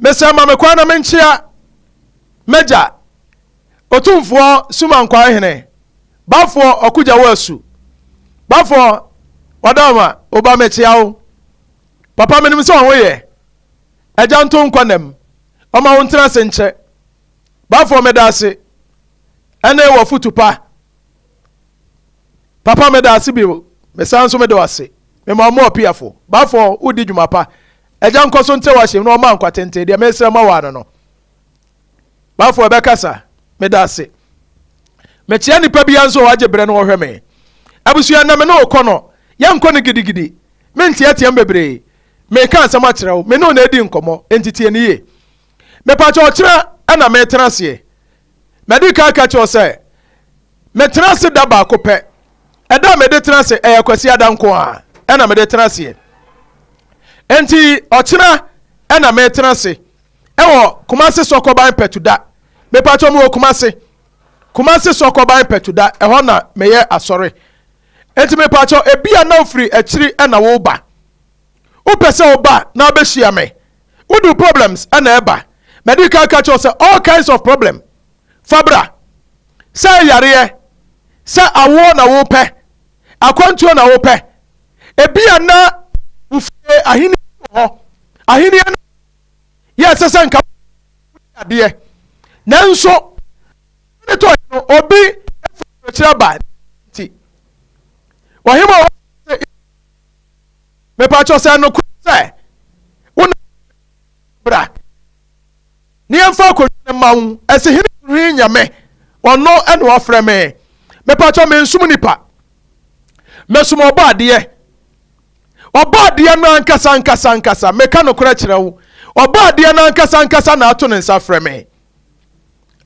Mesrɛ ma me kwan na menkyea m'agya, Otumfoɔ Sumankwaa Hene, Bafoɔ Ɔkogya Asu. Bafoɔ, Ɔdawoma, Oba mekyea wo. Papa menim sɛ wo ho yɛ. Agya nto nkwa nam. Ɔma wo ntena ase nkyɛ. Bafoɔ meda ase ɛne w'afotu pa. Papa meda ase bio. Mesan nso meda wo ase. Mema wo mmoa piafo. Bafoɔ wodi dwuma pa. Agya nkɔ so ntrɛ w'ahyɛm na ɔma nkwa tenten. Deɛ mesrɛ ma wo ano no. Bafoɔ ɛbɛkasa. Meda ase. Mekyea nipa biara nso a wagye berɛ no wɔhwɛ me. Abusua nnɛ me ne wo kɔ no, yɛnkɔ no gidigidi. Menteateam bebree. Meka asɛm akyerɛ wo. Me ne wo na edi nkɔmmɔ, enti tie no yie. Mepakyɛ ɔkyena na metena aseɛ. Madi kan aka kyerɛ wo sɛ metena ase da baako pɛ. Ɛda a mede tena ase ɛyɛ Kwasiada nko ara ɛna mede tena aseɛ. Enti ɔkyena ɛna metena ase ɛwɔ Kumasi Sɔkɔban Pɛtuda. Mepakyɛ mewɔ Kumasi. Kumasi Sɔkɔban Pɛtuda ɛhɔ na meyɛ asɔre. Enti mepakyɛ ebia na wofiri akyiri ɛna woba. Wopɛ sɛ woba na wobɛhyia me. Wode wo problems na ɛba. Madi kan ka kyerɛ wo sɛ all kinds of problem fa bra. Sɛ yareɛ, sɛ awoɔ na wopɛ, akwantuo na wopɛ. Ebia na wo fie ahenni wɔ hɔ. Ahenni no yɛ ɛsɛ sɛ nka adeɛ. Nanso ne tɔ no obi firi akyiri aba nti. Ɔhema Mepakyɛw sɛ nokorɛ sɛ wo na bra ne yɛmfa akonnwa no ma wo. Ɛse hene hene nyame ɔno ɛna wafrɛ me. Mepakyɛw mensom nipa, mesom ɔbɔ adeɛ. Ɔbɔ adeɛ no ankasa ankasa ankasa, meka nokorɛ kyerɛ wo, ɔbɔ adeɛ no ankasa ankasa na ato ne nsa frɛ me.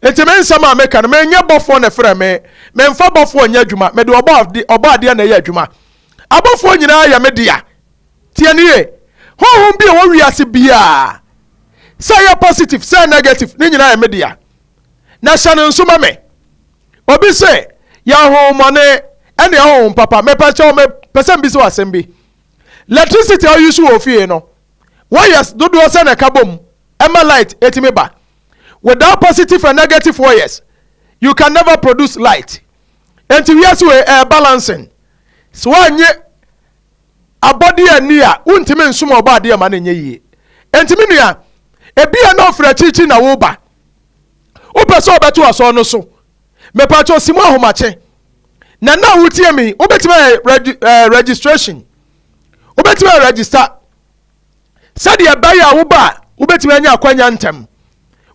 Nti me nsɛm a meka no, menyɛ bɔfoɔ na ɛfrɛ me, memfa bɔfoɔ nyɛ adwuma, mede ɔbɔ adeɛ na ɛyɛ adwuma. Abɔfoɔ nyinaa yɛ me dea. Tie no yie. Honhom bi a ɛwɔ wiase biara, sɛ ɛyɛ positive, sɛ ɛyɛ negative, ne nyinaa yɛ me dea. Na hyɛ no nso ma me. Obi se, yɛ honhommɔne ɛne honhom papa. Mepɛ kyɛw, mepɛ sɛ mbisa wo asɛm bi. Electricity a woyi so wɔ fie no, wires dodoɔ sɛ na ɛka bom ɛma light ɛtumi ba. Without positive and negative wires, you can never produce light. Enti wiase wei ɛyɛ balancing. Sɛ woannye abɔdeɛ anni a, wontumi nsom ɔbɔ adeɛ ma no nyɛ yie. Enti me nua, ebia na ofiri akyirikyiri na woreba. Wopɛ sɛ wobɛto asɔr no so. Mepakyɛw si mu ahomakye. Na na wotie me, wobɛtumi ayɛ regi eh, registration. Wobɛtumi ayɛ register. Sɛdeɛ ɛbɛyɛ a woba a, wobɛtumi anya akwanya ntɛm.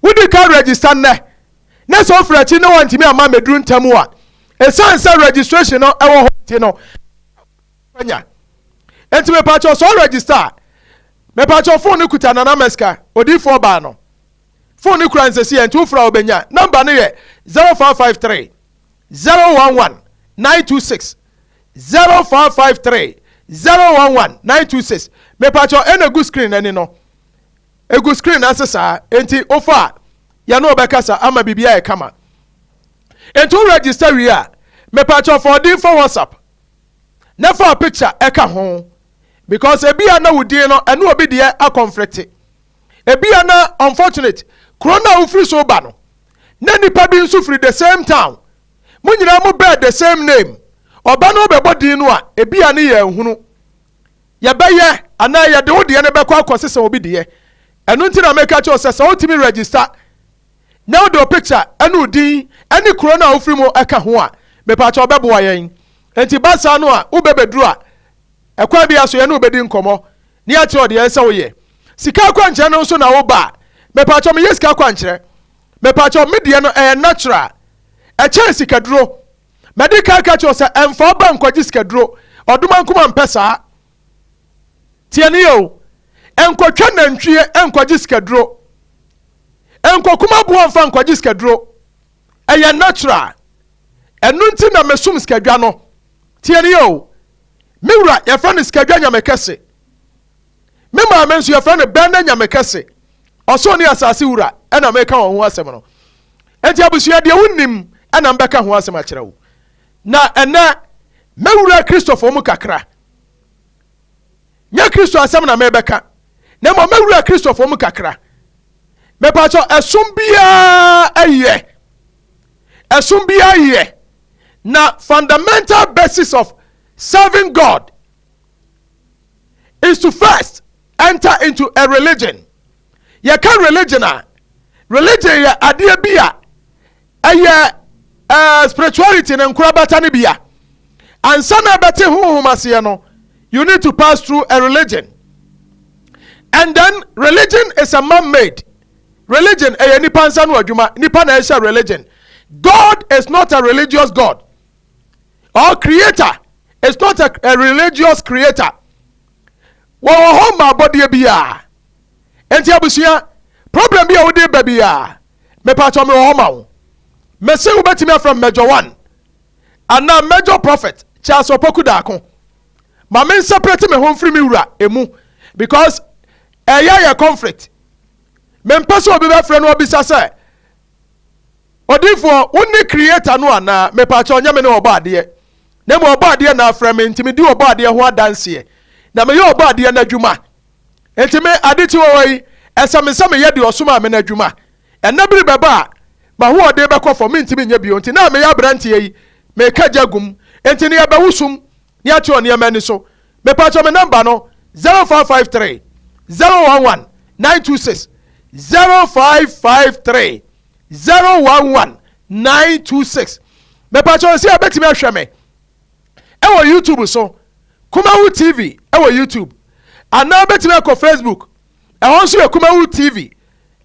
Wodi kan register nnɛ, na sɛ wofiri akyiri na wantumi amma ammɛduru ntɛm a, ɛsiane sɛ registration no ɛwɔ hɔ nti no, anya. Enti mepakyɛw sɛ ɔregister a, mepakyɛw phone no kuta Nana Meska, odiyifoɔ baa no. Phone no kura nsɛsi ɛ, nti wofrɛ a wobɛnya. Number no yɛ 0553 011 926. 0553 011 926. Mepakyɛw ɛna egu screen ani no. Egu screen no ase saa, enti wofa a, yɛne wo bɛkasa ama biribi ayɛ kama. Enti wo register wie a, mepakyɛw fa ɔdin fa WhatsApp na fa picture ɛka ho because ebia na wo din no ɛne obi deɛ akɔnflikte. Ebia na unfortunate kuro no a wofiri so ba no na nipa bi nso firi the same town. Mo nyinaa mo bear the same name. Ɔba no bɛbɔ din no a ebia ne yɛ nhunu. Yɛbɛyɛ anaa yɛde wo deɛ no bɛkɔ akɔsesa obi deɛ. Ɛno nti na meka kyerɛ wo sɛ sɛ wotumi register na wode wo picture ne wo din ne kuro no a wofiri mu ka ho a, mepakyɛ ɔbɛboa yɛn. Nti ba saa no a wobɛbɛduru a, ɛkwan biara so yɛne wo bɛdi nkɔmmɔ na yɛakyerɛ wo deɛ ɛsɛ sɛ woyɛ. Sika akwankyerɛ no nso na woba a, mepakyɛ meyɛ sika akwankyerɛ. Mepakyɛ me deɛ no ɛyɛ natural. Ɛkyɛn sikaduro. Madi kan ka kyerɛ wo sɛ ɛmfa wo ba nkɔgye sikaduro. Ɔdomankoma mpɛ saa. Tie ne yɛ o. Nkɔtwa nantwie nkɔgye sikaduro. Nkɔkum aboa mfa nkɔgye sikaduro. Ɛyɛ natural. Ɛno nti na mesom sikadwa no. Tie ne yɛ o. Me wura yɛfrɛ no sikadwa nyame kɛse. Me maame nso yɛfrɛ no bɛnɛ nyame kɛse. Ɔsoro ne asase wura ɛna meka wɔn ho asɛm no. Enti abusua deɛ wonim ɛna mbɛka ho asɛm akyerɛ wo. Na ɛnɛ mɛwura Kristofoɔ mu kakra. Nyɛ Kristo asɛm na mebɛka, na mmom mɛwura Kristofoɔ mu kakra. Mepakyɛ ɛsom biara ɛyɛ. Ɛsom biara yɛ. Na fundamental basis of serving God is to first enter into a religion. Yɛka religion a, religion yɛ adeɛ bi a ɛyɛ spirituality ne nkorabata no bia. Ansa na ɛbɛte honhom aseɛ no, you need to pass through a religion. And then religion is a man-made. Religion ɛyɛ nipa nsa no adwuma, nipa na ɛhyɛ religion. God is not a religious God. Our creator is not a religious creator. Wɔwɔ hɔ ma abɔdeɛ biara. Nti abusua, problem bi a wode ba biara, mepatɔ me wɔ hɔ ma wo. Mese wobɛtumi afrɛ Major One anaa Major Prophet Charles Opoku Daako. Ma me nseparate me ho mfiri me wura emu because ɛyɛ yɛ conflict. Mempɛ sɛ obi bɛfrɛ no ɔbisa sɛ, odiifoɔ, wo ne creator no anaa? Mepatɔ ɔnyɛ me ne ɔbɔ adeɛ. Na mmom ɔbɔ adeɛ na afrɛ me, nti medi ɔbɔ adeɛ ho adanseɛ. Na meyɛ ɔbɔ adeɛ no adwuma. Nti me ade kyi wɔ hɔ yi, ɛsɛ me sɛ meyɛ deɛ ɔsom a me no adwuma. Ɛnɛ bere bɛba a, m'ahoɔden bɛkɔ fam, mentumi nyɛ bio. Nti na meyɛ aberanteɛ yi, meka gya gum. Nti ne yɛbɛwo sum, ne ate ɔnneɛma ani so. Mepatɔ me number no 0553 011 926, 0553 011 926. Mepatɔ sɛ yɛbɛtumi ahwɛ me ɛwɔ YouTube so, Kumawu TV ɛwɔ YouTube, anaa bɛtumi akɔ Facebook, ɛhɔ nso yɛ Kumawu TV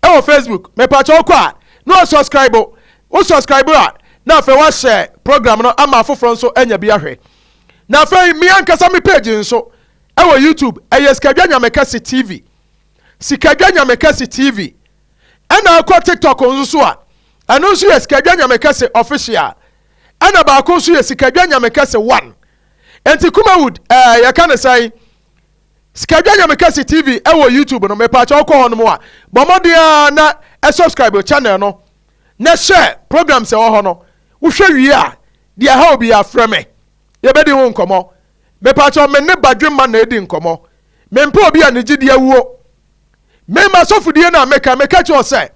ɛwɔ Facebook. Mepatɔ kɔ a na wa subscribe. Wo subscribe a, na afei wahyɛ program no ama afoforɔ nso anya bi ahwɛ. Na afei me ankasa me page nso ɛwɔ YouTube ɛyɛ Sikadwa Nyamekɛse TV, Sikadwa Nyamekɛse TV. Ɛna akɔ TikTok nso so a, ɛno nso yɛ Sikadwa Nyamekɛse Official, ɛna baako nso yɛ Sikadwa Nyamekɛse One. Nti Kumawood yɛka ne sɛn, Sikadwa Nyamekɛse TV ɛwɔ YouTube no, mepaakyɛ wokɔ hɔ nom a, bɔ mmɔden a na ɛsubscribe channel no na hyɛ programs ɛwɔ hɔ no. Wohwɛ wie a, deɛ ɛha obi afrɛ me, yɛbɛdi ho nkɔmmɔ. Mepaakyɛ me ne badwemma na ɛdi nkɔmmɔ. Mempɛ obi a ne gyidi awuo. Mema sɔfodie no a meka kyerɛ sɛ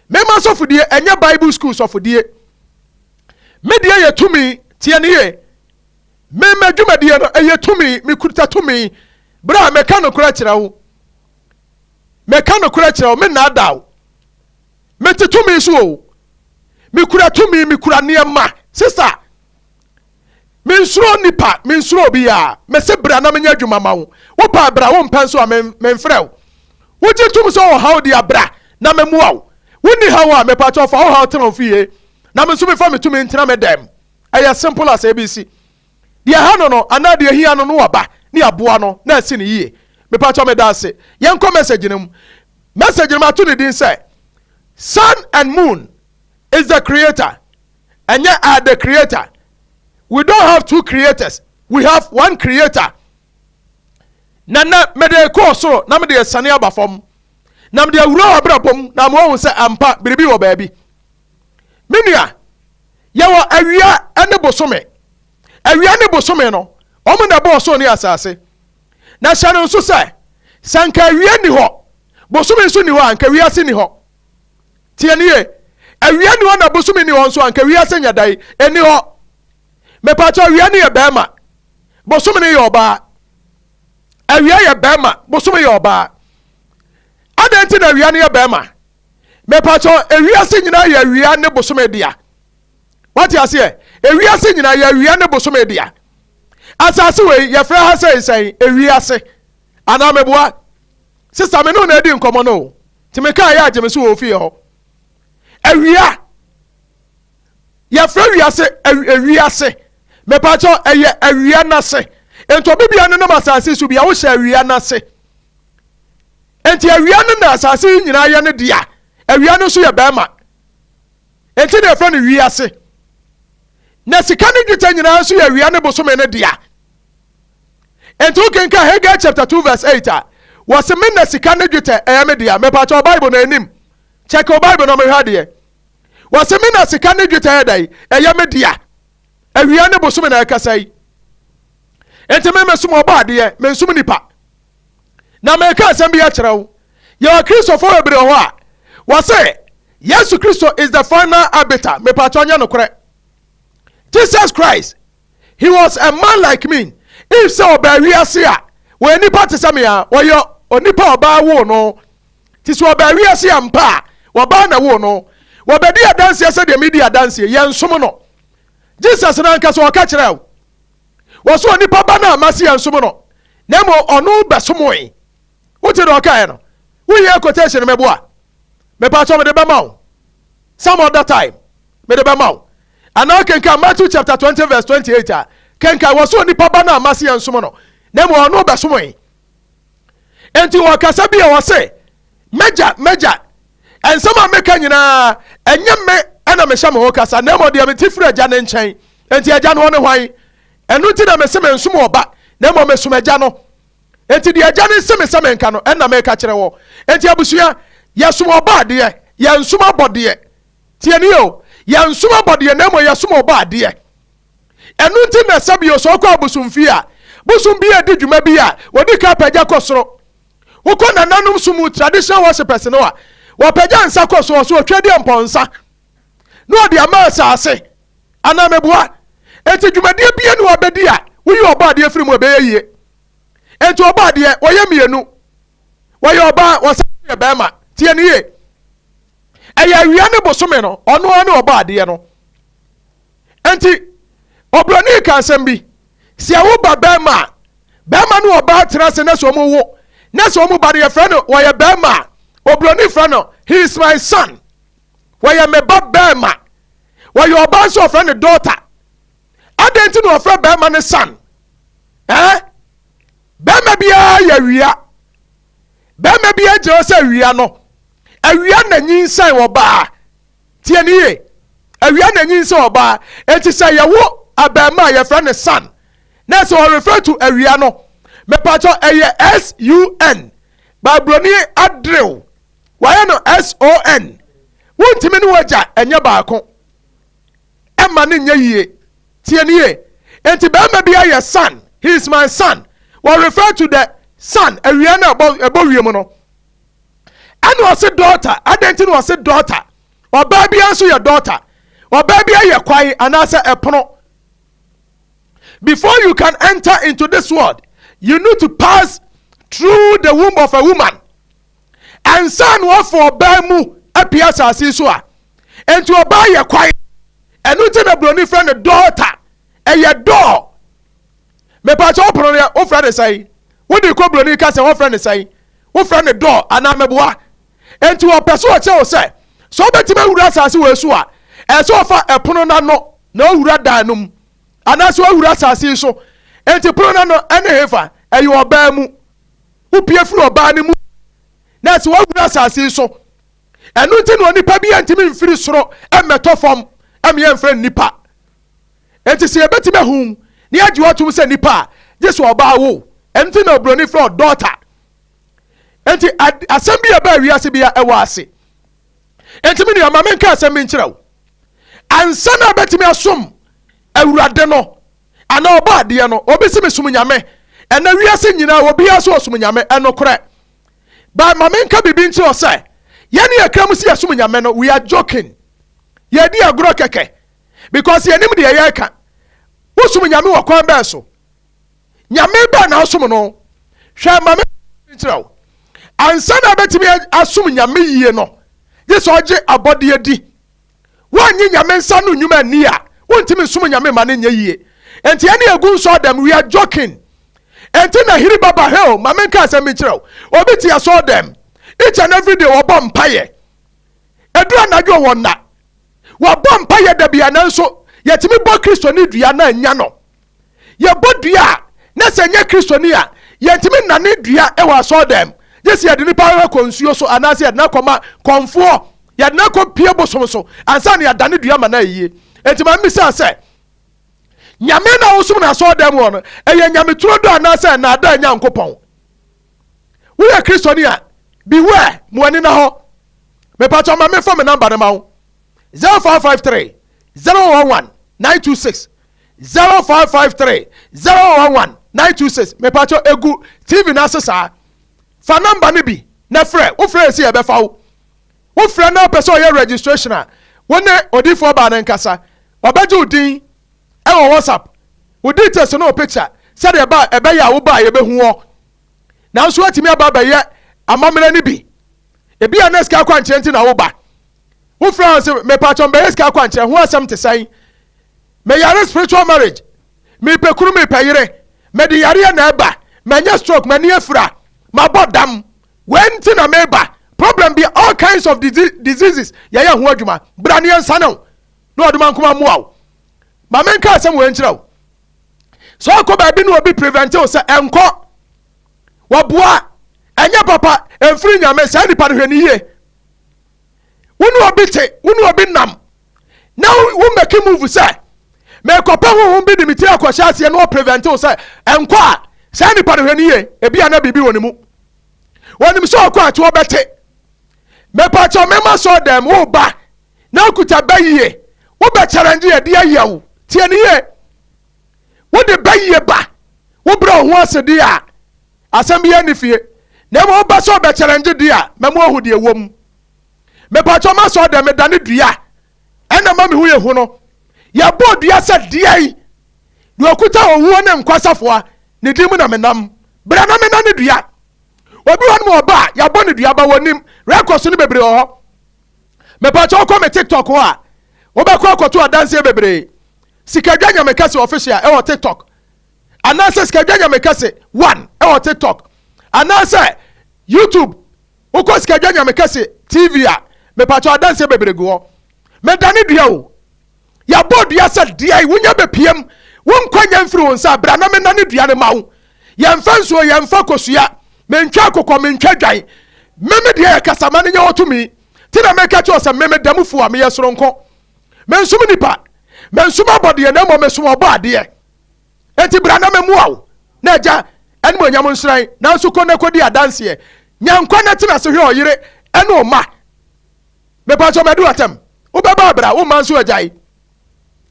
mema sɔfodie ɛnyɛ Bible school sɔfodie. Me deɛ yɛ tumi, tie ne yie. Mema dwumadie no ɛyɛ tumi, mekuta tumi. Berɛ a meka nokorɛ kyerɛ wo, meka nokorɛ kyerɛ wo, me nnaadaa wo. Mete tumi so o, mekura tumi, mekura nneɛma. Sister, mensuro nipa, mensuro obiara. Mese bra na menyɛ adwuma ma wo. Wopɛ bra, wompɛ nso a memfrɛ wo. Wogye tom sɛ wɔ haw de abra na memmoa wo. Wonni haw a, mepakyɛw fa wo haw tena wo fie na me nso mefa me tumi ntena me dɛm. Ɛyɛ simple as ABC. Deɛ ha no anaa deɛ hia no waba ne aboa no na asi ne yie. Mepakyɛw meda ase. Yɛnkɔ message no mu. Message no mato ne din sɛ Sun and Moon is the creator. Ɛnyɛ are the creator. We don't have two creators. We have one creator. Na na mede kɔɔ soro na mede asane aba fam. Na mede awura w'abrabɔ mu na ama wahu sɛ ampa biribi wɔ baabi. Me nua, yɛwɔ awia ne bosome. Awia ne bosome no, wɔn na ɛbɔɔ soro ne asase. Na hyɛ no nso sɛ nka awia ni hɔ, bosome nso ni hɔ a, nka wiase ni hɔ. Tie nie, awia ni hɔ na bosome ni hɔ nso a, nka wiase nyɛ dan ɛni hɔ. Mepatɔ awia no yɛ bɛrima, bosome no yɛ ɔbaa. Awia yɛ bɛrima, bosome yɛ ɔbaa. Adɛn nti na awia no yɛ bɛrima? Mepatɔ ewiase nyinaa yɛ awia ne bosome dea. Wate aseɛ? Ewiase nyinaa yɛ awia ne bosome dea. Asase wei yɛfrɛ ha sɛ nsɛn ewiase. Anaa meboa? Sista, me ne wo na adi nkɔmmɔ no o. Nti meka yɛ agye me so wɔ ofie hɔ. Awia yɛfrɛ wiase ewiase. Mepatɔ ɛyɛ awia n'ase. Nti obi bia nenam asase so bia wohyɛ awia n'ase. Nti awia no na asase yi nyinaa yɛ ne dea. Awia no nso yɛ bɛrima. Nti na yɛfrɛ no wiase. Na sika ne dwetɛ nyinaa nso yɛ awia ne bosome ne dea. Nti wokenka Haggai chapter 2 verse 8 a, wɔse me na sika ne dwetɛ ɛyɛ me dea. Mepatɔ Bible no anim. Check wo Bible no mehwɛ adeɛ. Wɔse me na sika ne dwetɛ ɛyɛ dɛn? Ɛyɛ me dea. Awia ne bosome na ɛkasa yi. Nti me mesom ɔbɔ adeɛ, mensom nipa. Na meka asɛm bi akyerɛ wo. Yɛwɔ Kristofoɔ bebree wɔ hɔ a, Wɔse Yesu Kristo is the final arbiter. Mepatɔ, nyɛ nokorɛ? Jesus Christ, he was a man like me. If sɛ ɔbaa wiase a, wɔyɛ nipa te sɛ me a, wɔyɛ onipa a ɔbaa wo no te sɛ ɔbaa wiase a mpa a wɔbaa na wo no, wɔbɛdi adanseɛ sɛdeɛ medi adanseɛ. Yɛnsom no. Jesus no ankasa ɔka kyerɛ wo, wɔ so onipa ba no a mase yɛnsom no, na mmom ɔno bɛsomoe. Wote deɛ ɔkaeɛ no? Woyɛ quotation mɛboa. Mepatɔ, mede bɛma wo some other time, mede bɛma wo. Anaa kenkan Matthew chapter 20 verse 28 a, kenkan wɔ so onipa ba no a mase yɛnsom no, na mmom ɔno bɛsomoe. Enti wɔkasa bi a wɔse, "Mɛgya, mɛgya, ɛnsɛm a meka nyinaa, ɛnyɛ me ɛna mehyɛ me ho kasa, na mmom deɛ mete firi Agya ne nkyɛn." Enti Agya no, ɔne hwan? Ɛno nti na mese mensom ɔba, na mmom mesom Agya no. Enti deɛ Agya no se me sɛ menka no, ɛnna meka kyerɛ wɔ. Enti abusua, yɛsom ɔba adeɛ, yɛnsom abɔdeɛ. Tie ni o, yɛnsom abɔdeɛ, na mmom yɛsom ɔba adeɛ. Ɛno nti na sɛbio sɛ ɔkɔ abosomfie a, bosom bi adi dwuma bi a, wɔdi ka pagya kɔ soro. Wokɔ nananom so mu, traditional worshippers no a, wɔpagya nsa kɔ so, ɔso otwa di mpɔnsa na ɔde ama asase anaa meboa. Enti dwumadie bia ne wabɛdi a, woyi ɔbɔ adeɛ firi mu, ɛbɛyɛ yie. Enti ɔbɔ adeɛ wɔyɛ mmienu, wɔyɛ ɔbaa, wɔsan yɛ bɛrima. Tie ne yie, ɛyɛ awia ne bosome no, ɔno ara ne ɔbɔ adeɛ no. Enti oburoni ka asɛm bi si ɛwo ba bɛrima a, bɛrima ne ɔbaa tena ase na sɛ ɔmo wo na sɛ ɔmo ba no, yɛfrɛ no wɔyɛ bɛrima a, oburoni frɛ no, "He is my son," wɔyɛ me ba bɛrima. Wɔyɛ ɔbaa nso, ɔfrɛ no daughter. Adɛn nti na ɔfrɛ bɛrima ne son? Bɛrima biara yɛ awia. Bɛrima biara gyina hɔ sɛ awia no. Awia na nyinsɛn ɔbaa. Tie ne yie, awia na nyinsɛn ɔbaa. Eti sɛ yɛwo abɛɛma a, yɛfrɛ no son, na sɛ ɔrefer to awia no, mepatɔ, ɛyɛ sun. Baaburoni adrew wayɛ no son. Wontumi ne wagya ɛnyɛ baako, ɛma ne nyɛ yie. Tie ne yie, enti bɛrima bi ayɛ son, "He is my son," wɔ refer to the sun, awia no ɛbɔ ɛbɔ wiem no. Ɛna ɔse daughter. Adɛn nti na ɔse daughter? Ɔbaa biara nso yɛ daughter. Ɔbaa bi ayɛ kwae anaasɛ ɛpono. Before you can enter into this world, you need to pass through the womb of a woman ansa na wafɔ ɔbaa mu apia asase so a. Nti ɔbaa yɛ kwae. Ɛno nti na buroni frɛ no daughter. Ɛyɛ door. Mepaakyɛ, wopono no, wofrɛ ne sɛn? Wode kɔ buroni ka sɛ wɔfrɛ ne sɛn? Wofrɛ ne door anaa mɛboa? Nti wɔpɛ so ɔkyerɛ wo sɛ sɛ wobɛtumi awura asase wɔ so a, ɛsɛ sɛ ɔfa ɛpono n'ano na ɔwura dan no mu anaasɛ ɔwura asase yi so. Nti pono n'ano ɛne hefa? Ɛyɛ ɔbaa mu. Wopie firi ɔbaa no mu na sɛ wɔawura asase yi so. Ɛno nti na onipa bi antumi mfiri soro mmɛtɔ fam ɛmeyɛ mfrɛ nnipa. Nti sɛ yɛbɛtumi ahu ne yɛagye wɔtom sɛ nipa a, gye sɛ ɔbaa wo. Ɛno nti na oburoni frɛ daughter. Nti asɛm bi a ɛbaa wiase bi a ɛwɔ ase. Nti me nua, ma menka asɛm bi nkyerɛ wo. Ansa na bɛtumi asom Awurade no anaa ɔbɔ adeɛ no, obi si mesom Nyame. Ɛna wiase nyinaa obiara so ɔsom Nyame, ɛnokorɛ ba. Ma menka biribi nkyerɛ wo sɛ yɛne yɛkra mu si yɛsom Nyame no, we are joking, yɛdi agorɔ kɛkɛ, because yɛnim deɛ yɛreka. Wosom Nyame wɔ kwan bɛɛ so? Nyame bɛɛ na wosom no? Hwɛ, ma me nkyerɛ wo. Ansa na bɛtumi asom Nyame yie no, gye sɛ ɔgye abɔdeɛ di. Woannye Nyame nsa no nnwuma anni a, wontumi nsom Nyame ma no nyɛ yie. Enti ɛne egu nsɔ dɛm, we are joking. Enti na hiri baba hell. Ma menka asɛm bi nkyerɛ wo. Obi te asɔɔ dɛm each and every day, wɔbɔ mpayɛ, ɛduru anadwo wɔ nna, wɔbɔ mpayɛ da bia, nanso yɛtumi bɔ Kristoni dua na anya no. Yɛbɔ dua a, na sɛ nyɛ Kristoni a, yɛntumi nnane dua wɔ asɔɔ dɛm, gye sɛ yɛde nipa akɔ nsuo so anaasɛ yɛde no akɔma kɔnfoɔ, yɛde no akɔ pie bosom so ansa na yɛadane dua ma no ayie. Enti ma mmisa sɛ, Nyame na wosom no asɔɔ dɛm wɔ no, ɛyɛ Nyame turo do anaasɛ naadaa Nyankopɔn? Woyɛ Kristoni a, beware, mo ani na hɔ. Mepatɔ, ma mefa me number no ma wo: 0553 011 926, 0553 011 926. Mepatɔ, egu TV no ase saa. Fa number no bi na frɛ. Wofrɛ esi, yɛbɛfa wo. Wofrɛ na wopɛ sɛ ɔyɛ registration a, wo ne odiyifoɔ baa no nkasa. Ɔbɛgye wo din ɛwɔ WhatsApp, wo details ne wo picture sɛdeɛ ɛba ɛbɛyɛ a woba a yɛbɛhu wɔ. Nanso woatumi aba abɛyɛ amammerɛ no bi. Ebi a na sika akwankyerɛ nti na woba. Wofrɛ wɔn sɛ mepatwɔ mbɛyɛ sika akwankyerɛ ho asɛm te sɛn? Meyare spiritual marriage. Mepɛ kunu mepɛ yere. Mede yareɛ na ɛba. Manya stroke, m'ani afira. Mabɔ dam. Wei nti na meba. Problem bi all kinds of diseases yɛyɛ ho adwuma. Bra ne yɛnsane wo na ɔdoma nkoma mmoa wo. Ma menka asɛm wei nkyerɛ wo. Sɛ ɔkɔ baabi na obi prevent wo sɛ ɛnkɔ, wɔboa, ɛnyɛ papa, ɛmfiri Nyame, saa nipa no hwɛ ne yie. Wo ne obi te, wo ne obi nam na wo make move sɛ mekɔpɛ honhom bi de me tiri akɔhyɛ aseɛ na ɔprevent wo sɛ ɛnkɔ a, saa nipa no hwɛ ne yie. Ebi a na biribi wɔ ne mu. Wɔnim sɛ ɔkɔ a toɔ bɛte. Mepakyɛw mema sɔ dɛm wo ba na okuta bɛ yie, wobɛ challenge yɛ de ayɛ wo. Tie ne yie. Wode bɛ yie ba, wobrɛ wo ho ase deɛ a, asɛm bi yɛ ne fie. Na mmom woba sɛ ɔbɛ challenge deɛ a, mɛmo ahu deɛ wɔ mu. Mepakyɛw ma sɔ dɛm meda ne dua ɛna ma me ho yɛ hu no. Yɛbɔ dua sɛ deɛ yi deɛ ɔkuta owuo ne nkwasafoa ne din mu na menam. Bra na mena ne dua. Obi wɔ no mu ɔba a yɛabɔ ne dua ba wɔnim records no bebree wɔ hɔ. Mepakyɛw kɔ me TikTok hɔ a, wobɛkɔ akɔto adanseɛ bebree. Sikadwa Nyame Kɛse official ɛwɔ TikTok, anaasɛ Sikadwa Nyame Kɛse 1 ɛwɔ TikTok, anaasɛ YouTube wokɔ Sikadwa Nyame Kɛse TV a, mepakyɛw adanseɛ bebree gu hɔ. Medane dua o. Yɛabɔ dua sɛ deɛ wonya bɛpiem wo nkwa nya mfiri wo nsa. Bra na mena ne dua no ma wo. Yɛmfa nsuo, yɛmfa kosua, mentwa akokɔ, mentwa dwan. Meme deɛ yɛ kasama no nyɛ wɔtumi nti na meka kyerɛ sɛ meme da mu fo a meyɛ soronko. Mensom nipa, mensom abɔdeɛ, na mmom mesom ɔbɔ adeɛ. Enti bra na memmoa wo na agya ɛne onyam nhyerɛn. Nanso kɔ na kɔdi adanseɛ, nya nkwa na tena ase hwɛ ɔyere ɛne ɔma. Mepakyɛ madu atɛm wobɛba abra wo mma nso agyae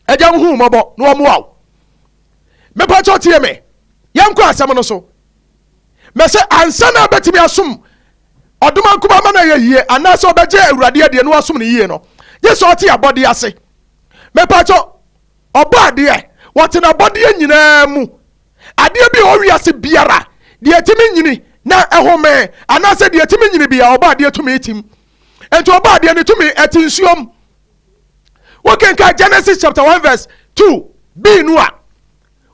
agya wo hu mmɔbɔ na wɔmmoa wo. Mepakyɛ tie me, yɛnkɔ asɛm no so. Mɛsɛ ansa na bɛtumi asom ɔdoma nkoma ma no yɛ yie anaasɛ ɔbɛgye Awurade adeɛ na wasom no yie no, gye sɛ ɔte abɔdeɛ ase. Mepakyɛ ɔbɔ adeɛ, wɔte n'abɔdeɛ nyinaa mu. Adeɛ bi a ɔwi ase biara deɛ ɛtumi nyini na ɛhome anaasɛ deɛ ɛtumi nyini bia, ɔbɔ adeɛ tumi tim. Nti ɔbɔ adeɛ no tumi ɛte nsuom. Wokenka Genesis chapter 1 verse 2 b no a,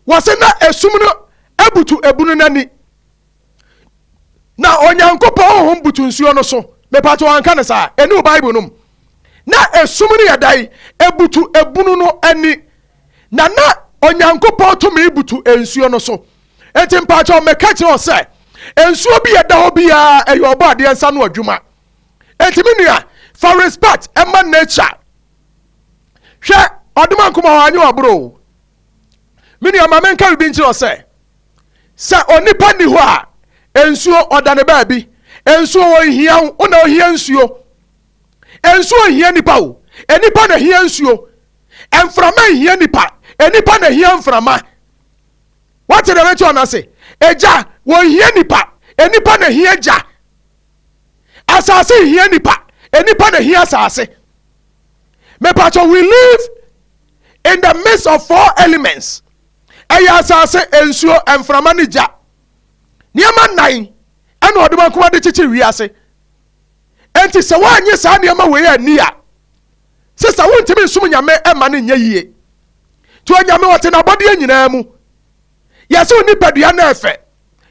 wɔse na esum no abutu ebunu n'ani na Onyankopɔn honhom butu nsuo no so. Mepatɛ wɔnka no saa ɛne wo Bible no mu na esum no yɛ dan ebutu ebunu no ani na Onyankopɔn tumi butu nsuo no so. Enti mpakyɛw mɛka kyerɛ wo sɛ nsuo bi yɛ da hɔ biara ɛyɛ ɔbɔ adeɛ nsa no adwuma. Enti me nua, fa respect ɛma nature. Hwɛ, ɔdoma nkoma hɔ anyɛ ɔboro o. Me nua, ma menka biribi nkyerɛ wo sɛ onipa nni hɔ a, nsuo ɔda ne baabi. Nsuo ɔnhia wo, wo na ohia nsuo. Nsuo nhia nipa o, nipa na hia nsuo. Mframa nhia nipa, nipa na hia mframa. Wate deɛ mɛkyerɛ ɔno ase? Egya wɔnhia nipa, nipa na hia gya. Asase nhia nipa, nipa na hia asase. Mepatɔ, we live in the midst of four elements. Ɛyɛ asase, nsuo, mframa ne gya. Nneɛma nnan ɛna ɔde nkoma de kyekyere wiase. Enti sɛ woanye saa nneɛma wei ani a, sisa wontumi nsom Nyame ɛma no nyɛ yie. Nti Onyame ɔte n'abɔdeɛ nyinaa mu. Yɛsɛ wo nipadua no ɛfɛ.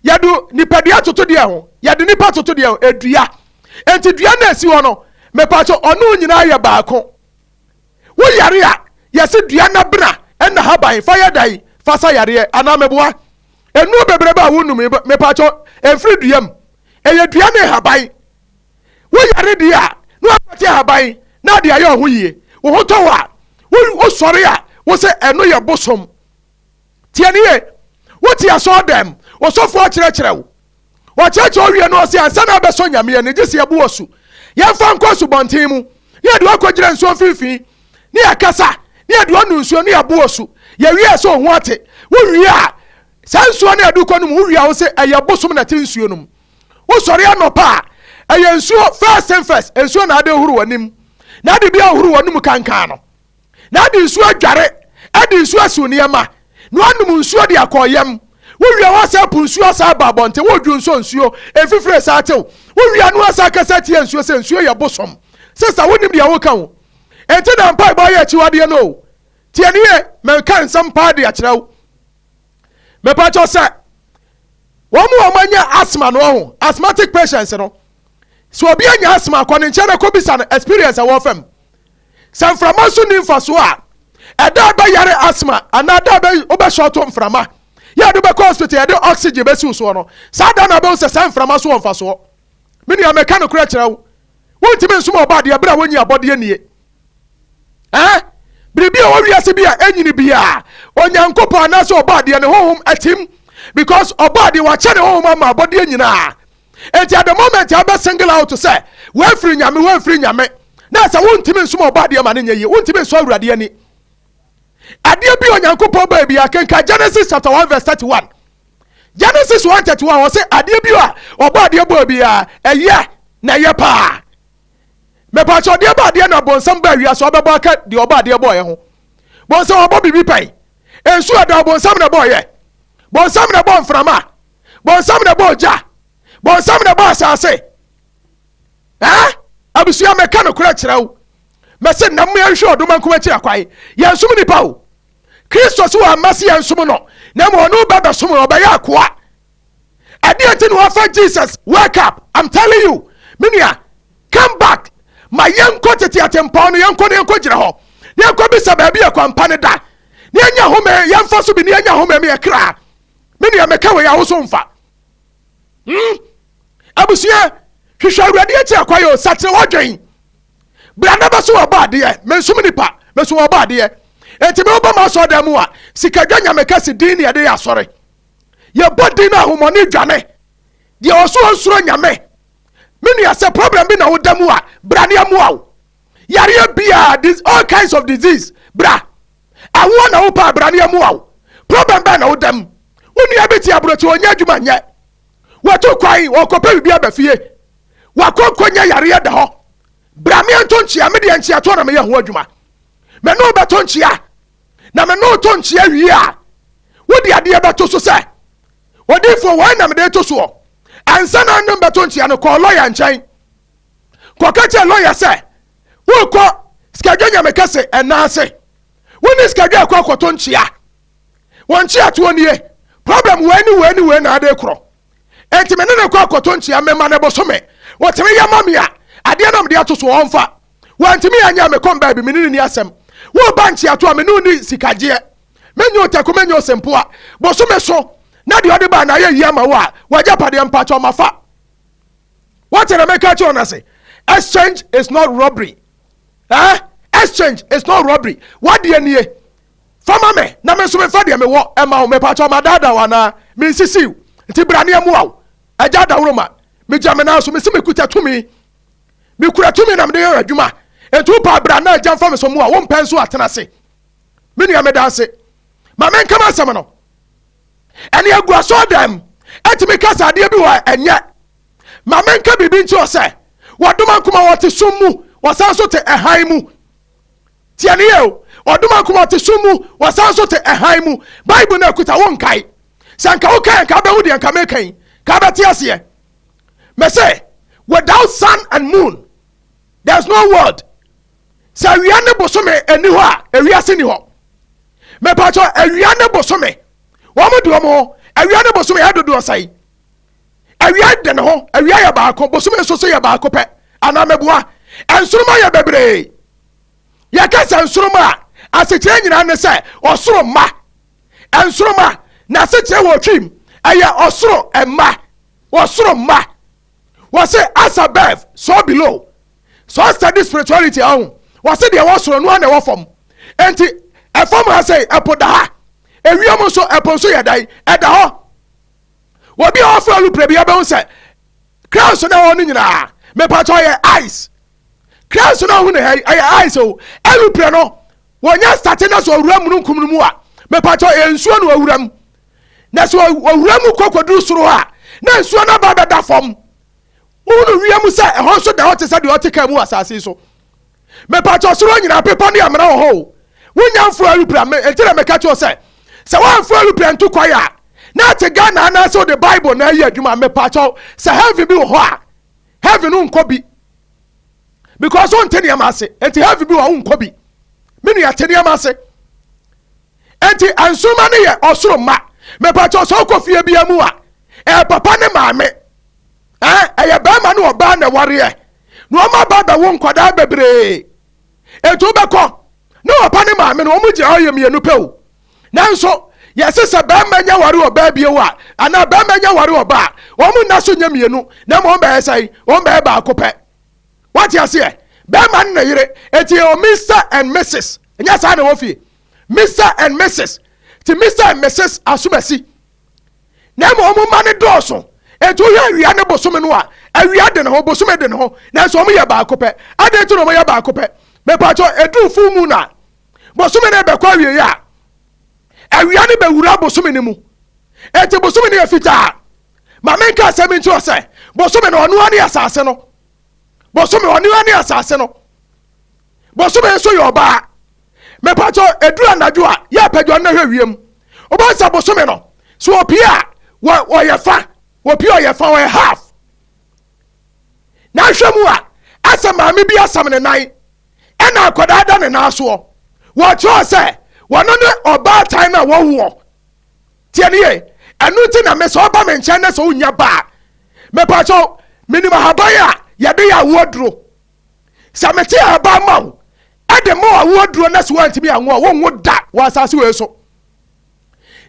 Yɛde nipadua toto deɛ ho, yɛde nipa toto deɛ ho, edua. Enti dua no esi hɔ no, mepatɔ ɔno nyinaa yɛ baako. Woyare a, yɛsɛ dua no bena ɛna haban fa yɛ dan fa sa yareɛ anaa meboa. Nnuro bebrebe a wonum mepatɔ ɛmfiri dua mu, ɛyɛ dua ne haban. Woyare deɛ a, na wakɔte haban na ade ayɛ ɔho yie. Wo ho tɔ wo a, wosɔre a, wo sɛ ɛno yɛ bosom. Tie ne yie. Wote asɔɔ dɛm, osɔfoɔ akyerɛkyerɛ wo. Wɔkyerɛkyerɛ wo wie no, ɔse ansa na abɛsɔ Nyame ani, gye sɛ yɛbu asu. Yɛmfa nkɔ asubɔnten mu, ne yɛde wakɔgyina nsuo mfimfini, ne yɛkasa, ne yɛde wanu nsuo, ne yɛbu asu. Yɛwie sɛ ɔho ate. Wowie a, saa nsuo no yɛde kɔ no mu, wowie a wo sɛ ɛyɛ bosom na ɛte nsuo no mu. Wosɔre anɔpa a, Ɛyɛ nsuo first thing first, nsuo na ade horo w'anim. Na ade bi ahoro w'anum kankan no. Na ade nsuo adware, ade nsuo asiw nneɛma. Na wanom nsuo de akɔ yam. Wowie a wasa apu nsuo asa aba abɔnten, wodwo nso nsuo, mfifire saa tew. Wowie a no asa akasa tia nsuo sɛ nsuo yɛ bosom. Sista, wonim deɛ woka o. Enti na mpaebɔ ayɛ akyiwadeɛ no o. Tie nie, meka nsɛm paa de akyerɛ wo. Mepa kyɛw sɛ wɔn a wɔanya asthma no ɔho, asthmatic patients no, sɛ obi anya asthma kɔ ne nkyɛn na kɔbisa no experience a wɔfam. Sɛ mframa nso ni mfasoɔ a, ɛda a bɛyare asthma anaa da a wobɛhyɛ ɔto mframa yɛ de bɛkɔ hospital yɛde oxygen bɛsiw soɔ no, saa da na bɛhu sɛ saa mframa so wɔ mfasoɔ. Me nua, meka no korɛ kyerɛ wo, wontumi nsom ɔba adeɛ berɛ a wonyi abɔdeɛ nie. Eh? Biribi a ɛwɔ wiase bi a ɛnyini biara, Onyankopɔn anaasɛ ɔba adeɛ ne honhom atim, because ɔba adeɛ wakyɛ ne honhom ama abɔdeɛ nyinaa. Enti at the moment a wobɛ single out sɛ wɔafiri Nyame, wɔamfiri Nyame, na sɛ wontumi nsom ɔba adeɛ ma no nyɛ yie, wontumi nsɔ Awurade ani. Adeɛ bi Onyankopɔn baa bi akenka Genesis chapter 1 verse 31. Genesis 1:31, ɔse adeɛ bi a ɔbɔ adeɛ bɔɔ biara ɛyɛ na ɛyɛ paa. Mepaakyɛ ɔdeɛ ba adeɛ na bɔnsam ba wiase ɔbɛbɔ aka deɛ ɔbɔ adeɛ bɔɔyɛ ho. Bɔnsam ɔbɔ biribi pɛn. Nsu ɛda bɔnsam na bɔɔyɛ. Bɔnsam na bɔ mframa. Bɔnsam na bɔ ogya. Bɔnsam na bɔ asase. Eh? Abusua, mɛka no korɛ kyerɛ wo. Mɛsɛ nam yɛnhwɛ ɔdoma nkoma akyiri akwae. Yɛnsom nipa o. Kristo so wɔ amma se yɛnsom no. Na mmom ɔno bɛbɛsom no, ɔbɛyɛ akoa. Ɛdeɛ nti na wafa Jesus, wake up. I'm telling you. Me nua, come back. Ma yɛnkɔ tete atempɔn no, yɛnkɔ na yɛnkɔ gyina hɔ. Na yɛnkɔ bisa baabi yɛ kwampa no da. Na yɛnya home, yɛmfa so bi na yɛnya home ma yɛ kra. Me nua, meka wei awoso mfa. Abusua, hwehwɛ Awurade akyi akwae o, sakyere w'adwen. Bra na bɛso wɔ bɔ adeɛ, mensom nipa, meso wɔ bɔ adeɛ. Enti me wobɔ m'asɔre dan mu a, sikadwa nyame kɛse din ne yɛde yɛ asɔre. Yɛbɔ din no ahomɔne dwane. Deɛ ɔso ɔnsuro nyame. Me nua, sɛ problem bi na woda mu a, bra ne ɛmoa wo. Yareɛ biara, all kinds of disease, bra. Awoɔ na wopɛ a, bra ne ɛmoa wo. Problem bɛn na woda mu? Wo nua bi te aburokyi, ɔnyɛ adwuma nyɛ. Watu kwan, ɔkɔpɛ biribi aba fie. Wakɔ nkɔnya yareɛ da hɔ. Bra me nto nkyea, me deɛ nkyeatoɔ na meyɛ ho adwuma. Me ne wo bɛto nkyea. Na me ne wo to nkyea wie a, wode adeɛ bɛto so sɛ, odiyifoɔ wei na mede to soɔ. Ansa na ne bɛto nkyea no, kɔɔ lɔya nkyɛn. Kɔka kyerɛ lɔya sɛ, wokɔ sikadwa nyame kɛse ɛna ase. Wo ne sikadwa akɔ akɔto nkyea. Wɔn nkyeatoɔ nie. Problem wei ne wei ne wei na ade korɔ. Enti me ne ne kɔ akɔto nkyea, mema ne bosome. Wɔtumi yɛ ma me a, adeɛ na mede ato so ɔmfa. Wɔntumi anyɛ a, mekɔ baabi, me ne ne ni asɛm. Woba nkyeato a, me ne wo ni sikagyeɛ. Menye otako, menye osempoa. Bosome so na deɛ ɔde baa na ayɛ yie ama wo a, w'agyapadeɛ mpakyɛ ɔma fa. Wɔte na meka kyerɛ no ase. Exchange is not robbery. Eh? Exchange is not robbery. Wadeɛ nie. Fama me na me nso mefa deɛ mewɔ ɛma wo. Mepakyɛ ɔma daadaa wo anaa mensisiw. Nti bra ne ɛmoa wo. Agya adaworo ma. Megya me nan so, mese mekuta tumi. Mekura tumi na mede yɛ adwuma. Nti wopɛ bra na agya mfa me so mmoa wo, wompɛ nso atena ase. Me nua, meda ase. Ma menka m'asɛm no. Ɛne agu asɔɔdan mu. Ɛtumi ka sɛ adeɛ bi wɔ a ɛnyɛ. Ma menka biribi nkyerɛ sɛ wɔdoma nkoma wɔte sum mu, wɔsan so te ɛhan mu. Tie ne yɛ o. Ɔdoma nkoma ɔte sum mu, wɔsan so te ɛhan mu. Bible no akuta wo nkae. Sɛ nka wokae nka wobɛhu deɛ nka meka yi, ka wobɛte aseɛ. Mese, without sun and moon, there's no world. Sɛ awia ne bosome ɛni hɔ a, ewiase ni hɔ. Mepatwɔ awia ne bosome, wɔn de wɔn ho, awia ne bosome yɛ dodoɔ sɛn? Awia de ne ho, awia yɛ baako, bosome nso so yɛ baako pɛ. Anaa meboa? Nsoroma yɛ bebree. Yɛka sɛ nsoroma a, asekyerɛ nyinaa ne sɛ ɔsoro mma. Nsoroma, n'asekyerɛ wɔ twim, ɛyɛ ɔsoro mma. Ɔsoro mma. Wɔse as above, so below. So study spirituality ahu. Wɔse deɛ ɛwɔ soro no ara na ɛwɔ fam. Enti ɛfam ha sɛ ɛpo da ha. Ewiem nso ɛpo nso yɛ dan ɛda hɔ. Obi a ɔfo alupre bi abɛhu sɛ crowns na ɛwɔ no nyinaa mepatɔ yɛ ice. Crowns na ɔhu ne ha yi ɛyɛ ice o. Alupre no wɔnyɛ starte na sɛ ɔwura mununkum no mu a mepatɔ yɛ nsuo na ɔwura mu. Na sɛ ɔwura mu kɔ kɔduru soro a na nsuo no aba bɛda fam. Wohunu wiem sɛ ɛhɔ nso da hɔ te sɛ deɛ ɔte kaa mu wɔ asase yi so. Mepakyɛ soro nyinaa bepɔ ne amena wɔ hɔ o. Wonya mforo alupra me nti na meka kyerɛ sɛ sɛ woamforo alupra ntu kwan a na ate Ghana anaasɛ wode Bible na ayi adwuma. Mepakyɛ sɛ heaven bi wɔ hɔ a, heaven wonkɔ bi because wonte nneɛma ase. Nti heaven bi wɔ hɔ wonkɔ bi. Me nua, te nneɛma ase. Nti nsoroma no yɛ ɔsoro mma. Mepakyɛ sɛ wokɔ fie bia mu a, ɛyɛ papa ne maame, ɛyɛ bɛrima ne ɔbaa na ɛwareɛ na wɔn aba bɛwo nkwadaa bebree. Nti wobɛkɔ ne papa ne maame no, wɔn gyina hɔ yɛ mmienu pɛ o. Nanso yɛse sɛ bɛrima nya ware ɔbaa bio a, anaa bɛrima nya ware ɔbaa, wɔn nna so nyɛ mmienu na mmom wɔn bɛyɛ sɛn? Wɔn bɛyɛ baako pɛ. Wate aseɛ? Bɛrima ne ne yere. Eti yɛ Mr and Mrs. Nyɛ saa na ɛwɔ fie? Mr and Mrs. Ti Mr and Mrs Asomasi. Na mmom wɔn mma no dɔɔso. Eti wohwɛ awia ne bosome no a, awia de ne ho, bosome de ne ho, nanso wɔn yɛ baako pɛ. Adɛn nti na wɔn yɛ baako pɛ? Mepatɔ eduru full moon a, bosome no bɛkɔ awie a, awia no bɛwura bosome no mu. Eti bosome no yɛ fitaa. Ma menka asɛm nkyerɛ sɛ bosome no ɔnoa ne asase no. Bosome ɔnoa ne asase no. Bosome nso yɛ ɔbaa. Mepatɔ eduru anadwo a, yɛ apagya no na hwɛ wiem. Wobɛhu sɛ bosome no, so opie a, wɔyɛ fa. Opie ɔyɛ fa, ɔyɛ half. Na ahwɛ mu a, asɛ maame bi asam ne nan, ɛna akwadaa da ne nan soɔ. Wɔkyerɛw sɛ wɔno ne ɔbaatan no a wɔwoɔ. Tie ne yie. Ɛno nti na me sɛ ɔba me nkyɛn na sɛ wonya ba a, mepatɔ menim ahaban a yɛde yɛ awoɔ duro. Sɛ mete ahaban ma wo ɛde ma awoɔ duro na sɛ woantumi anwo a, wonwo da wɔ asase wei so.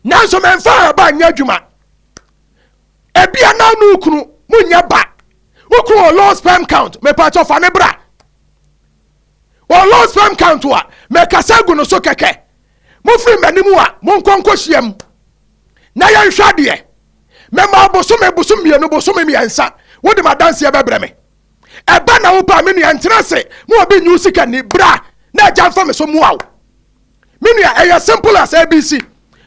Nanso memfa ahaban nyɛ adwuma. Ebia na ne kunu munya ba. Wo kunu wɔ low sperm count, mepatɔ fa ne bra. Wɔ low sperm count a, mekasa gu no so kɛkɛ. Mofiri m'anim a, monkɔ nkɔhyiam na yɛnhwɛ adeɛ. Mɛma bosome, bosome 2, bosome 3, wode m'adanseɛ bɛbrɛ me. Ɛba na wopɛ a, me nua, ntena ase ma obi nyi wo sika ni. Bra na agya mfa me so mmoa wo. Me nua, ɛyɛ simple as ABC.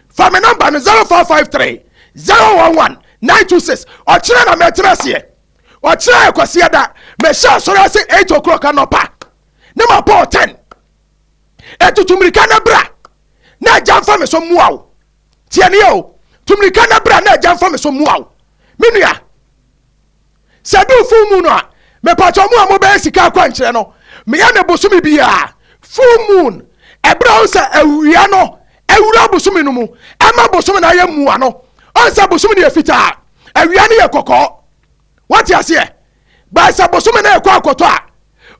Fa me number no 0553 011 926. Ɔkyerɛ na mɛtena aseɛ. Ɔkyerɛ yɛ Kwasiada. Mehyɛ asɔre ase 8 o'clock anɔpa ne ma bɔɔ 10. Etutu mmirika na bra na agya mfa me so mmoa wo. Tie ne o. Tu mmirika na bra na agya mfa me so mmoa wo. Me nua, sɛ du full moon a, mepatɔ mu a mobɛyɛ sika akwankyerɛ no, meyɛ ne bosome biara. Full moon, ɛberɛ a wo sɛ awia no awura bosome no mu, ɛma bosome no ayɛ mua no. Ɔn sɛ bosome no yɛ fitaa, awia no yɛ kɔkɔɔ. Wate aseɛ? Bae sɛ bosome no ɛkɔ akɔtɔ a,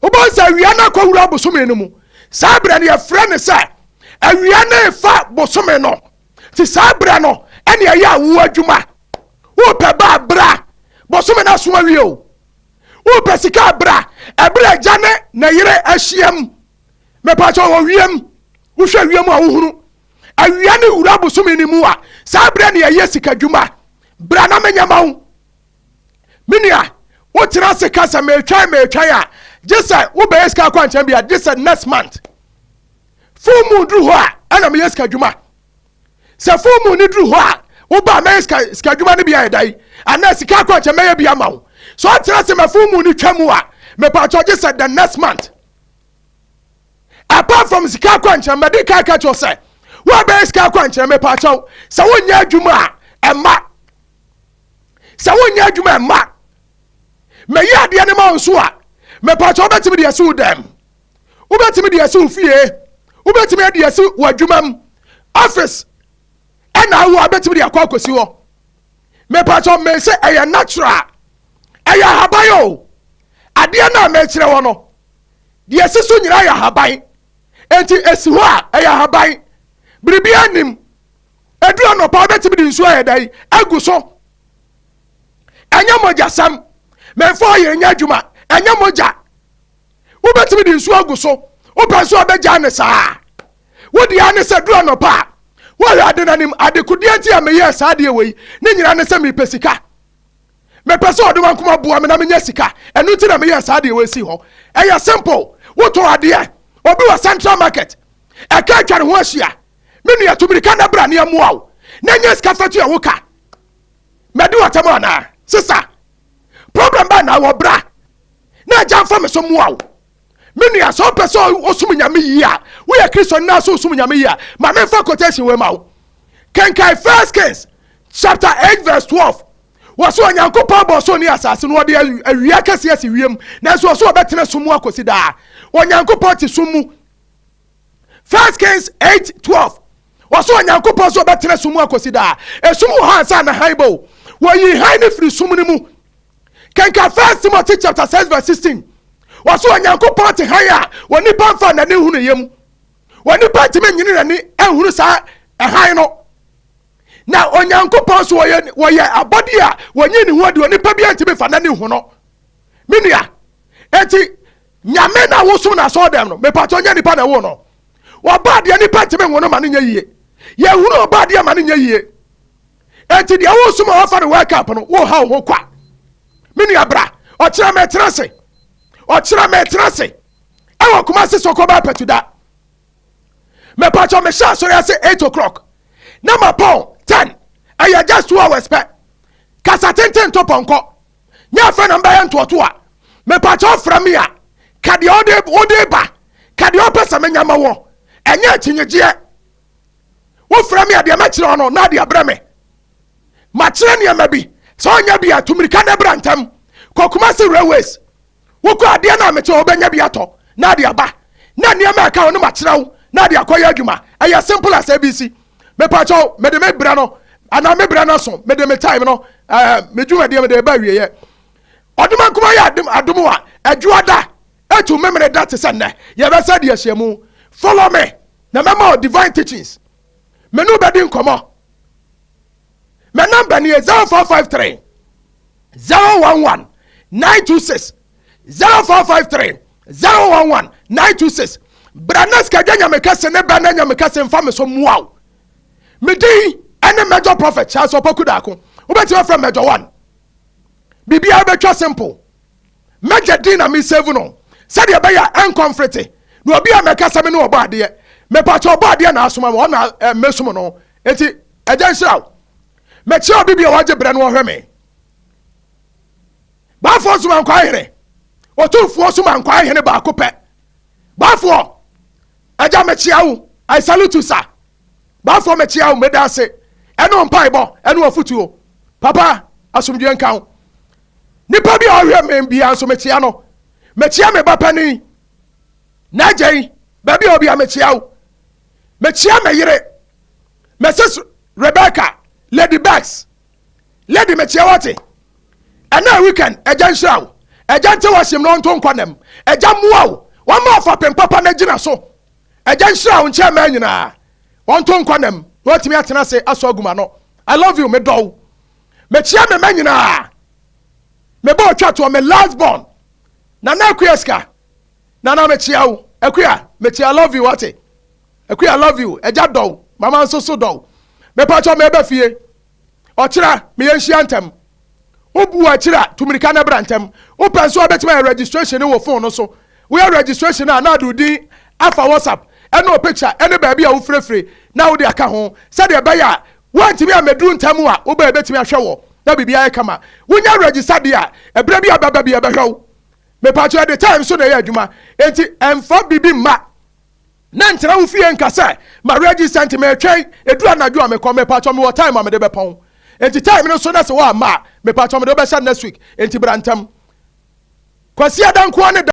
wobɛhu sɛ awia no akɔwura bosome no mu. Saa berɛ no yɛfrɛ no sɛ awia no refa bosome no. Nti saa berɛ no ɛne ɛyɛ awoɔ adwuma. Wopɛ ba a, bra. Bosome no aso awie o. Wopɛ sika a, bra. Ɛberɛ agya ne ne yere ahyiam. Mepakyɛ wɔ wiem. Wohwɛ wiem a wohunu. Awia no wura bosome no mu a, saa berɛ ne ɛyɛ sika dwuma. Bra na menyɛ ma wo. Me nua, wotena ase ka sɛ metwɛn metwɛn a, gye sɛ wobɛyɛ sika akwankyɛn bi a, gye sɛ next month. Full moon duru hɔ a, ɛna meyɛ sika dwuma. Sɛ full moon ni duru hɔ a, woba a mɛyɛ sika sika dwuma no bi ayɛ da yi, anaa sika akwankyɛn mɛyɛ bi ama wo. So ɔtena ase ma full moon ni twa mu a, mepatwɔ gye sɛ the next month. Apart from sika akwankyɛn, mɛde ka ka kyerɛ sɛ woabɛyɛ sika akwankyɛn, mepatwɔ sɛ wonyɛ adwuma a ɛma. Sɛ wonyɛ adwuma ɛma. Mɛyi adeɛ no ma wo nso a, mepatwɔ wobɛtumi de asi wo dɛm. Wobɛtumi de asi wo fie. Wobɛtumi de asi w'adwuma mu. Office ɛna awo a wobɛtumi de akɔ akɔsi hɔ. Mepatwɔ me sɛ ɛyɛ natural. Ɛyɛ ahaban o. Adeɛ no a mekyerɛ wɔ no, deɛ ɛsi so nyinaa yɛ ahaban. Enti esi hɔ a ɛyɛ ahaban. Biribiara nim. Edu anɔpa wobɛtumi de nsuo ayɛ dɛn agu so. Ɛnyɛ mogyasɛm. Mɛmfa ɔyere nyɛ adwuma. Ɛnyɛ mogya. Wobɛtumi de nsuo agu so. Wopɛ nso a bɛgyaa ne saa. Wo deɛ ne sɛ duru anɔpa a, woahwɛ ade no anim. Adekodeɛ nti a meyɛɛ saa adeɛ wei ne nyinaa ne sɛ mepɛ sika. Mepɛ sɛ ɔde wankoma boa me na menya sika. Ɛno nti na meyɛɛ saa adeɛ wei si hɔ. Ɛyɛ simple. Wotɔn adeɛ. Obi wɔ Central Market. Ɛka atwa ne ho ahyia. Me nua, tu mirika na bra ne ɛmmoa wo na nya sika fa tua wo ka. Madi w'atam anaa? Sesa. Problem bɛn na wɔ? Bra na agya mfa me so mmoa wo. Me nua, sɛ wopɛ sɛ wosom Nyame yie a, woyɛ Kristo nna so wosom Nyame yie a, ma memfa quotation wei ma wo. Kenkan First Kings chapter 8 verse 12. Wɔ so Onyankopɔn bɔ so ne asase no, wɔde awia kɛseɛ asi wiem, nanso wɔ so wɔbɛtena sum mu akɔsi daa. Onyankopɔn te sum mu. First Kings 8 12, wɔ so Onyankopɔn so wɔbɛtena sum mu akɔsi daa. Esum wɔ hɔ ansa na han bɔ. Wɔyi han no firi sum no mu. Kenka First Timothy chapter 6 verse 16. Wɔ so Onyankopɔn te han a wɔ nipa nfa n'ani hunu yam. Wɔ nipa ntumi nyini n'ani nhunu saa ɛhan no. Na Onyankopɔn so wɔyɛ abɔde a wɔnyi ne ho adi, onipa bi ntumi fa n'ani hu no. Me nua, eti Nyame na wosom na asɔɔ dɛm no, mepatɔ nyɛ nipa na ɛwo no. Ɔba adeɛ nipa ntumi nwo no ma no nyɛ yie. Yɛhunu ɔba adeɛ ma no nyɛ yie. Eti deɛ wosom a wɔfa no World Cup no, woha wo ho kwa. Me nua, bra ɔkyerɛ mɛtena se, ɔkyerɛ mɛtena se ɛwɔ Kumase Sɔkɔba Apɛtuda. Mepatɔ mehyɛ asɔre ase 8 o'clock na ma pɔn 10. Ɛyɛ just 2 hours pɛ. Kasa tenten to pɔnkɔ nyɛ afɛ na mbɛyɛ ntoɔto a. Mepatɔ frɛ me a, ka deɛ wode ba, ka deɛ ɔpɛ sɛ menya ma wɔ. Ɛnyɛ akyinnyegyeɛ. Wofrɛ me a, deɛ mɛkyerɛ no na adeɛ brɛ me. Makyerɛ nneɛma bi sɛ ɔnyɛ bi a, tumirika na bra ntɛm kɔ Kumase Railways. Wokɔ adeɛ no a mekyerɛ, wobɛnya bi atɔ na ade aba, na nneɛma ɛka wo no makyerɛ wo na ade akɔyɛ adwuma. Ɛyɛ simple as ABC. Mepakyɛw, mede me brɛ no anaa me brɛ no so, mede me time no, me dwumadeɛ mede ba awieɛ. Ɔdoma nkoma yɛ adom adom a adwuada etu memene da te sɛ nnɛ yɛbɛsɛ de ahyia mu. Follow me na mɛma wo divine teachings. Me ne wobɛdi nkɔmmɔ. My number ni 0453 011 926, 0453 011 926. Bra na sikadwa Nyame kɛse ne bɛ na Nyame kɛse mfa me so mmoa wo. Me din ɛne Major Prophet Charles Ɔpɔku Daako. Wobɛtumi afrɛ Major One. Biribiara bɛtwa simple. Major din na me save no sɛdeɛ ɛbɛyɛ a ɛnkɔmfrete na obi a mɛka sɛ me ne ɔbɔ adeɛ. Mepatɛ ɔbɔ adeɛ na asoma me, ɔna mɛsom no. Enti ɛgya nhyira wo. Mɛkyerɛ obi bi a wagye berɛ no ɔhwɛ me. Baafoɔ soma nkwa hene, Ɔtumfoɔ soma nkwa hene baako pɛ. Baafoɔ agya, mɛkyia wo. I salute you, sir. Baafoɔ, mɛkyia wo. Meda ase ɛne mpaebɔ ɛne ɔfotuo papa. Asomdwe nka wo. Nipa bi a ɔhwɛ me bia nso, mɛkyia no. Mɛkyia me ba panin na agya yi, baabi a obi a, mɛkyia wo. Mɛkyia me yere, Mrs Rebecca Lady Bags. Lady, mɛkyia wate. Ɛna weekend, agya nhyira wo. Agya nte wahyem na ɔnto nkɔ nam. Agya mmoa wo, wɔma ɔfapem papa no gyina so. Agya nhyira wo nkyɛn mmaa nyinaa. Wɔnto nkɔ nam na wɔatumi atena ase asɔ aguma no. I love you. Medɔ wo. Mɛkyia me mma nyinaa. Mebɔ otwa toɔ, me last born, Nana Akua Sika. Nana, mekyia wo. Akua, mekyia. I love you, wate. Akua, I love you. Agya dɔ wo, mama nso so dɔ wo. Mepatwɔ, mɛbɛ fie ɔkyerɛ. Meyɛ nhyia ntɛm. Wobu akyiri a, tumirika no bra ntɛm. Wopɛ nso a, wobɛtumi ayɛ registration wɔ phone no so. Woyɛ registration a, na ade wo din afa WhatsApp ɛne o picture ɛne baabi a wofirefire na wode aka ho, sɛdeɛ ɛbɛyɛ a woantumi ammɛduru ntɛm a wobɛyɛ bɛtumi ahwɛ wɔ na biribi ayɛ kama. Wonya register deɛ a, ɛberɛ bi a bɛba bi ɛbɛhwɛ wo. Mepatwɛ, yɛde time so na ɛyɛ adwuma, enti ɛmfa biribi mma na ntena wo fie nka sɛ ma register nti metwɛn ɛduru anadwo a mekɔ. Mepatwɛ, mewɔ time a mede bɛpɔn, enti time no so na sɛ woamma a, mepatwɛ, mede wobɛhyɛ next week. Enti bra ntɛm. Kwasi Adankoa ne da.